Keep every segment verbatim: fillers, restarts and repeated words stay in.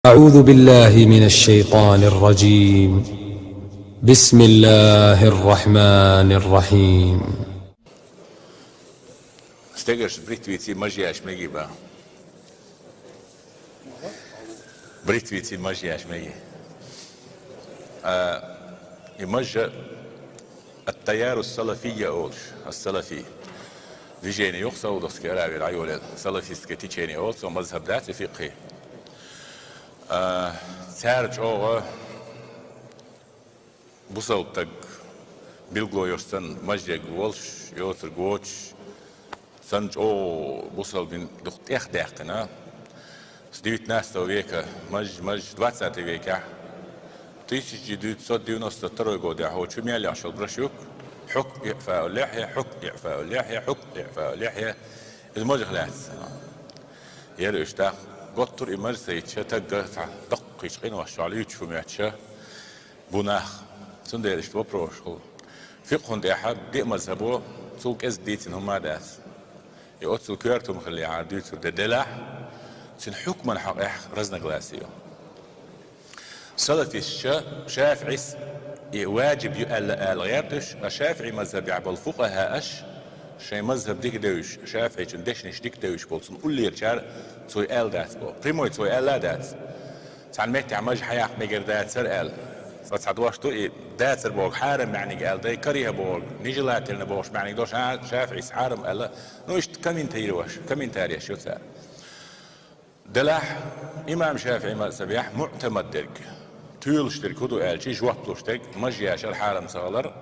أعوذ بالله من الشيطان الرجيم. بسم الله الرحمن الرحيم. Стегарш бритвици мажьяш меги ба. Бритвици мажьяш меги. А, и мажа ат-таяру салафия олш, ас-салафи. Движение йох Саудовской Аравии районе, салафистское течение олш, со мазхаб дац и фикхи. А, цар чӀоагӀа бусалба таг билгало йош санна, мажег волш, йоцург воцуш, санна чӀоагӀа бусалбин дух тӀех даьккхина. С девятнадцатого века, маж, маж, двадцатый векехь, тысяча девятьсот девяносто второй годехь, хӀо чу мел яхаш йолу браш юк, хьукм иъфаул лихья, хьукм иъфаул лихья, хьукм иъфаул лихья. Иза мажах лаьцна. Яра уьш тӀаккха готтур и мажа ца йитча, тагга цхьа доккхийчу къиношчохь луьйчу хӀума йоьттича, бу нах. Цундела иштта вопросаш хуьлу. Фикъхьун тӀехь деа мазхабо цул кӀезиг дийцина хӀума а дац. И оццул коьрта хӀума хиллехьара дуьйцур де делахь, цуьнан хьукман хьокъехь разногласие ю. Салафисташа ШафиӀис и ваджиб ю аьлла ала гӀерташ, а ШафиӀи мазхабехь болу фукъахӀааш, шайн мазхаб дика девзаш, ШафиӀичун дешнаш дика девзаш болу цунна уллерачара цо и аьлла дац боху. Прямой цо аьлла а дац. Цхьана меттехь мажа хьаяккха мегар дацара аьлла. Цкъа цхьа дош ду и дацара бохург хьарам маьӀниг аьлла дай, кариха бохург, нежелательно бохуш маьӀниг долуш, а, ШафиӀис хьарам аьлла. Ну, иштта комментарий еш, комментарий еш ю цара. Делахь, имам ШафиӀи мазхабехь муътамад дерг, туьйлуш дерг хӀун ду аьлча, жоп луш дерг, мажа яшар хьарам ца хилар,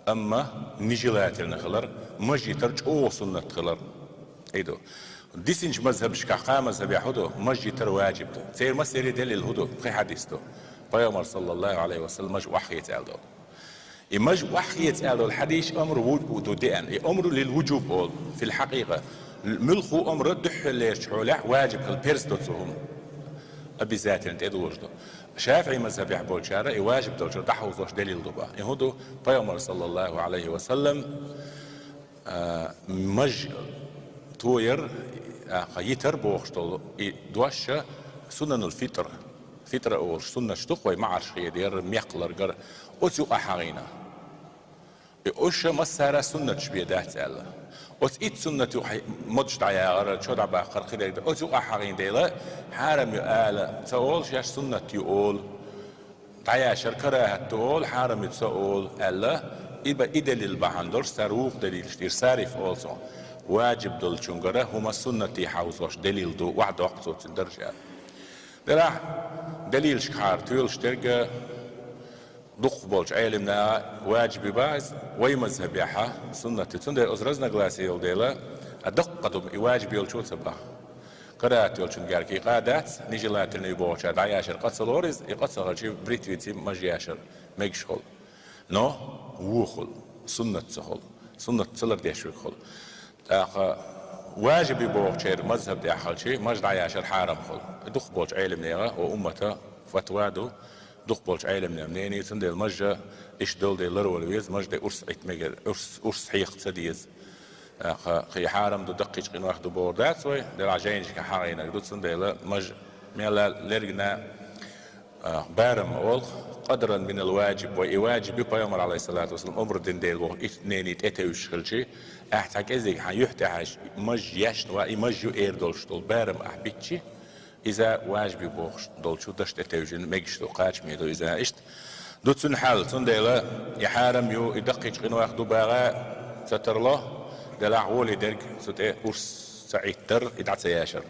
амма нежелательно хилар, мажа йитар чӀогӀа суннат хилар. И ду. Дисинчу мазхабашкахь кхаа мазхабехь хӀун ду, мажа йитар ваджиб ду. Церан массеран делил хӀун ду, пхи хьадис ду. Пайхамар, саллаллаху Ӏалайхи ва саллам, мажа охьахеца аьлла долу. И мажа охьахеца аьлла долу хьадисаш амр ву-, ду деана. И амру лил вуджуб олу, фил хьакъикъа. Муьлхха а амр дуьххьарлерчу хьолехь ваджиб хила перз до цу хӀума. Обязательно тӀедожу ду. ШафиӀи мазхабехь болчара и ваджиб долчуьра дӀахьовзош делил ду бах. И хӀун ду, Пайхамар, саллаллаху Ӏалайхи ва саллам, а, мажа тояр, а, йитар бохуш долу и дош сунанул фитр. Фитра олуш суннаташ ду-кх вай маӀарш хедаяр, мекх ларгар, оцу юкъахь хьахийна. И уьш массара суннаташ бен дац аьлла. Оцу итт суннат юкъахь модаш дӀаягӀар, чо дӀабаккхар, кхидерг дан, оцу юкъахь хьахийна дела, хьарам ю ала ца олу, шаьш суннат ю олу. ДӀаяшар карахӀат ду олу, хьарам ю ца олу аьлла, и ба-, и делил бахьана долуш, цара вукху делилаш тӀера сариф олу цо. Ваджиб долчуьнгара хӀума суннате хьовзош делил ду, охьадоккху цо цуьнан даржа. Делахь, делилашкахьара туьйлуш дерг дукхах болчу Ӏеламнаха ваджиб ю бах иза, вай мазхабехь суннат ю. Цундела оцу разногласие йолу дела, а даккха ду и ваджиб йолчо ца баха. КарахӀат йолчун герга и къа дац, нежелательно ю бохучара дӀаяшар къа ца лору иза, и къа ца хилча бритвици мажа яшар мегаш хуьлу. Но вон хуьлу, суннат ца хуьлу, суннат ца лардеш верг хуьлу. ТӀаккха ваджиб ю бохучеран мазхаб тӀехь хилча, мажа дӀаяшар хьарам хуьлу. И дукхах болчу Ӏеламнехан, о, уммата фатва ду, дукхах болчу Ӏеламнехан мнение, цундела мажа иштта долу дела ларвала веза, мажа де урс Ӏитта мегар, урс, урс хьекха ца деза. ТӀаккха кхин хьарам ду, даккхийчу къинойх ду бохург дац вай, делахь жайнашкахь хьахийнарг ду, цундела мажа мелла лергна, а, барам олу, къадран минал ваджиб, вай и ваджиб ю, Пайхамар, Ӏалайхиссалату вассалам, амр дина дела боху, итт мнение тӀетевжаш хилча, ахь цхьа кӀезиг хьан юьхь тӀехь мажа ешна ван, и мажа ю эр долуш долу барам ахь бича, иза ваджиб ю бохуш долчу дашна тӀетевжина мегаш ду, кхачаме ду иза иштта. Ду цуьнан хьал, цундела и хьарам ю, и даккхийчу къинойх ду баха ца тарло, делахь гӀоле дерг цу тӀе урс ца Ӏиттар, и дӀа ца яшар.